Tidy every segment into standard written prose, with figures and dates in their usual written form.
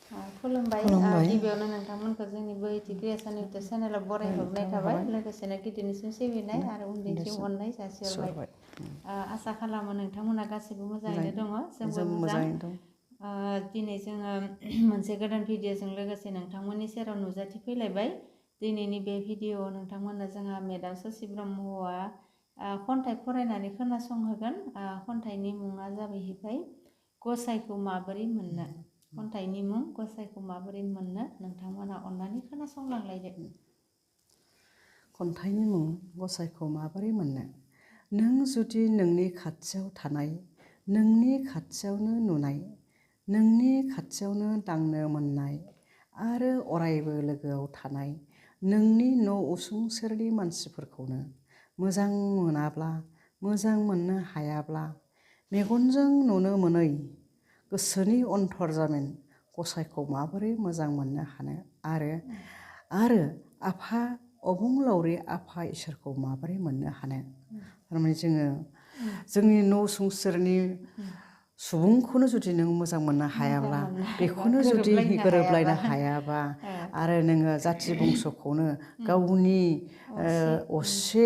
खुलुमबाय गिबियावनो नोंथांमोनखौ जोंनि बोहैथि क्रिएसन इउटुब चेनेलाव बरायहरनाय थाबाय लोगोसेनो गिदिरनिसिम सिबिनाय आरो उन्दैनिसिम अननाय जासिहरबाय आसा खालामो नोंथांमोना गासैबो मोजाङैनो दङ जोंबो मोजां दिनै जोङो मोनसे गोदान भिडिअजों लोगोसे नोंथांमोननि सेराव नुजाथिफैलायबाय दिनैनि बे भिडिअआव नोंथांमोननो जोंहा मेडाम ससि ब्रह्मआ खन्थाइ फरायनानै खोनासंहोगोन खन्थाइनि मुङा जाबाय गसाइखौ माबोरै मोननो खन्थाइनि मुं गसाइखौ माबोरै मोननो नोंथांमोना अननानै खोनासंलांलायदो खन्थाइनि मुं गसाइखौ माबोरै मोननो नों जुदि नोंनि खाथियाव थानाय नोंनि खाथियावनो नुनाय नोंनि खाथियावनो दांनो मोननाय आरो अरायबो लोगोआव थानाय नोंनि न' उसुं सेरनि मानसिफोरखौनो मोजां मोनाब्ला मोजां मोननो हायाब्ला मेगनजों नुनो मोनै गोसोनि अन्थरजामिन गसाइखौ माबोरै मोजां मोननो हानो आरो आफा अबंलावरि आफा इसोरखौ माबोरै मोननो हानो थारमाने जोङो जोंनि न' उसुं सेरनि सुबुंखौनो जुदि नों मोजां मोननो हायाब्ला बेखौनो जुदि गोरोबलायनो हायाबा आरो नोङो जाथि बंस'खौनो गावनि असे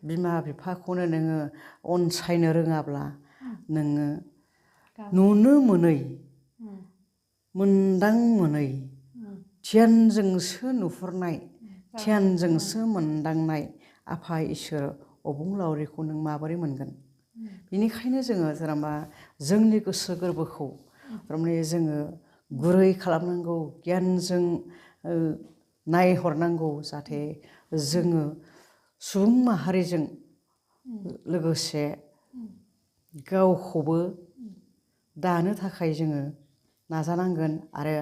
बिमा बिफाखौनो नोङो अनसायनो रोङाब्ला नोङो नुनो मोनै मोनदां मोनै धियानजोंसो नुहुरनाय धियानजोंसो मोनदांनाय आफा इसोर अबंलावरिखौ नों माबोरै मोनगोन बेनिखायनो जोङो जेनेबा जोंनि गोसो गोरबोखौ थारमाने जोङो गुरै खालामनांगौ गियानजों नायहरनांगौ जाहाथे जोङो सुबुं माहारिजों लोगोसे गावखौबो दानो थाखाय जोङो नाजानांगोन आरो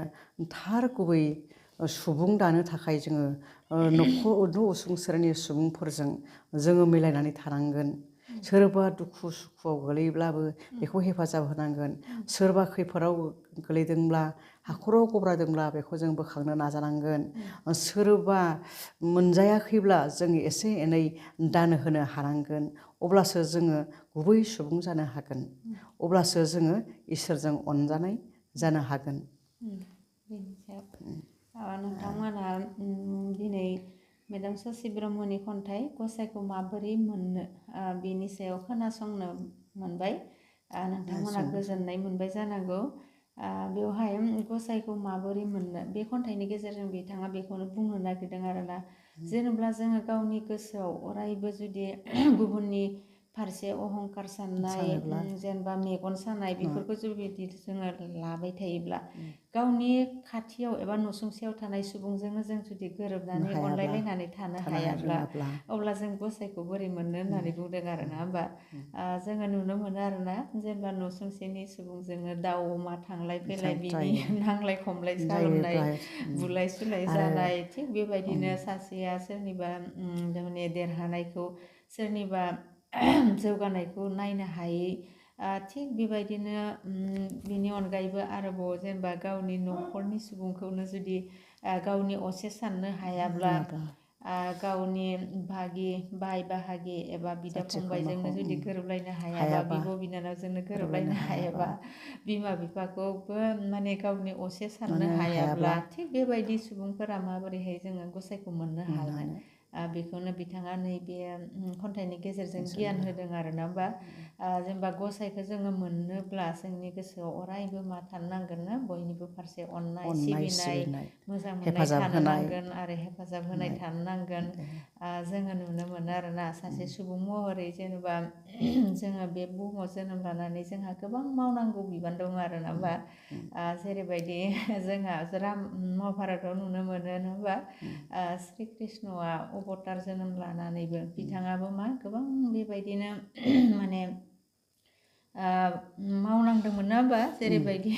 थार गुबै सुबुं दानो थाखाय जोङो न' उसुं सेरनि सुबुंफोरजों जोङो मिलायनानै थानांगोन सोरबा दुखु सुखुआव गोलैब्लाबो बेखौ हेफाजाब होनांगोन सोरबा खैफोदाव गोलैदोंब्ला हाखराव गब्रादोंब्ला बेखौ जों बोखांनो नाजानांगोन सोरबा मोनजायाखैब्ला जों एसे एनै दान होनो हानांगोन अब्लासो जोङो गुबै सुबुं जानो हागोन अब्लासो जोङो इसोरजों अनजानाय जानो हागोन बेनि सायाव नोंथांमोना दिनै मेडाम ससि ब्रह्मनि खन्थाइ गसाइखौ माबोरै मोननो बेनि सायाव खोनासंनो मोनबाय नोंथांमोना गोजोननाय मोनबाय जानांगौ बेवहाय गसाइखौ माबोरै मोननो बे खन्थाइनि गेजेरजों बिथाङा बेखौनो बुंनो नागिरदों आरोना जेनेबा जोङो गावनि गोसोआव अरायबो जुदि गुबुननि फारसे अहंखार साननाय जेनेबा मेगन सानाय बेफोरखौ जुदि जोङो लाबाय थायोब्ला गावनि खाथियाव एबा नसुंसेयाव थानाय सुबुंजोंनो जों जुदि गोरोबनानै अनलायलायनानै थानो हायाब्ला अब्ला जों गसाइखौ बोरै मोननो होननानै बुंदों आरो ना होमबा जोङो नुनो मोनो आरोना जेनेबा नसुंसेनि सुबुंजोंनो दाउ अमा थांलाय फैलाय बिनि नांलाय खमलाय खालामनाय बुलाय सुलाय जानाय थिग बेबायदिनो सासेया सोरनिबा माने देरहानायखौ सोरनिबा जौगानायखौ नायनो हायै थिग बेबायदिनो बिनि अनगायैबो आरोबाव जेनेबा गावनि न'खरनि सुबुंखौनो जुदि गावनि असे साननो हायाब्ला गावनि बाय बाहागि एबा बिदा फंबायजोंनो जुदि गोरोबलायनो हायाबा बिब' बिनानावजोंनो गोरोबलायनो हायाबा बिमा बिफाखौबो माने गावनि असे साननो हायाब्ला थिग बेबायदि सुबुंफोरा माबोरैहाय जोङो गसाइखौ मोननो हागोन बेखौनो बिथाङा नैबे खन्थाइनि गेजेरजों गियान होदों आरो ना होमबा जेनेबा गसाइखौ जोङो मोननोब्ला जोंनि गोसोआव अरायबो मा थानो नांगोन ना बयनिबो फारसे अननाय सिबिनाय मोजां मोननाय थानो नांगोन आरो हेफाजाब होनाय थानो नांगोन जोङो नुनो मोनो आरोना सासे सुबुं महरै जेनेबा जोङो बे बुहुमाव जोनोम लानानै जोंहा गोबां मावनांगौ बिबान दङ आरो ना होमबा जेरैबायदि जोंहा महाभारतआव नुनो मोनो नङा होमबा श्री कृष्णआ अबतार जोनोम लानानैबो बिथाङाबो मा गोबां बेबायदिनो माने मावनांदोंमोन ना होमबा जेरैबायदि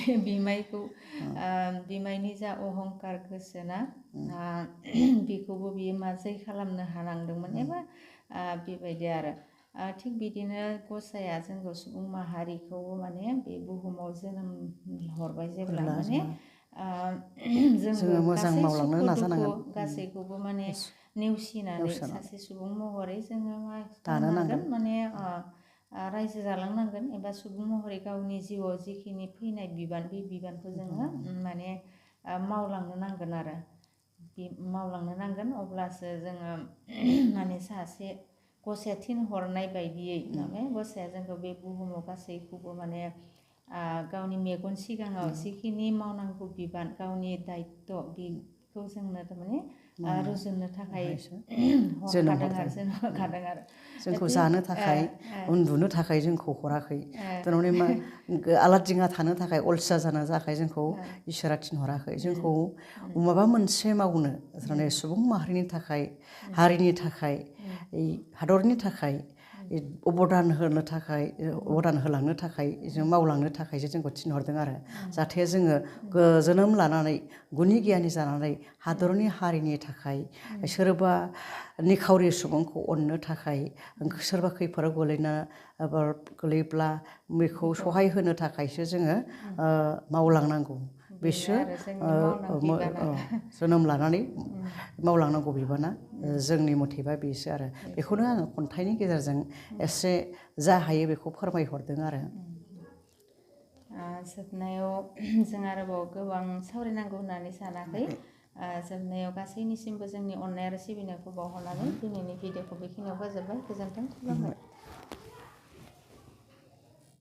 बिमायनि जा अहंखार गोसोना बेखौबो बियो मा जै खालामनो हानांदोंमोन एबा बेबायदि आरो थिग बिदिनो गसाइया जोंखौ सुबुं माहारिखौबो माने बे बुहुमाव जोनोम हरबाय जेब्ला माने जोंबो गासै सुखु दुखु गासैखौबो माने नेवसिनानै सासे सुबुं महरै जोङो मा खालामनांगोन माने रायजो जालांनांगोन एबा सुबुं महरै गावनि जिउआव जिखिनि फैनाय बिबान बे बिबानखौ जोङो माने मावलांनो नांगोन आरो बे मावलांनो नांगोन अब्लासो जोङो माने सासे गसाइया थिनहरनाय बायदियै माने गसाइया जोंखौ बे बुहुमाव गासैखौबो माने गावनि मेगन सिगाङाव जिखिनि मावनांगौ बिबान गावनि दायित्व बेखौ जोंनो थारमाने रुजुननो थाखाय हरखादों आरो जोनोम होखादों आरो जोंखौ जानो थाखाय उन्दुनो थाखाय जोंखौ हराखै थारमाने मा आलादिङा थानो थाखाय अलसिया जानो थाखाय जोंखौ इसोरा थिनहराखै जोंखौ माबा मोनसे मावनो थारमाने सुबुं माहारिनि थाखाय हारिनि थाखाय हादरनि थाखाय अबदान होनो थाखाय अबदान होलांनो थाखाय जों मावलांनो थाखायसो जोंखौ थिनहरदों आरो जाहाथे जोङो जोनोम लानानै गुनि गियानि जानानै हादरनि हारिनि थाखाय सोरबा निखावरि सुबुंखौ अननो थाखाय सोरबा खैफोदाव गोलैब्ला बेखौ सहाय होनो थाखायसो जोङो मावलांनांगौ बिसोर जोनोम लानानै मावलांनांगौ बिबाना जोंनि मथेबा बेसो आरो बेखौनो आङो खन्थाइनि गेजेरजों एसे जा हायो बेखौ फोरमायहरदों आरो जोबनायाव जों आरोबाव गोबां सावरायनांगौ होननानै सानाखै जोबनायाव गासैनिसिमबो जोंनि अननाय आरो सिबिनायखौ बावहरनानै दिनैनि भिडिअखौ बेखिनियाव फोजोबबाय गोजोन्थों खुलुमबाय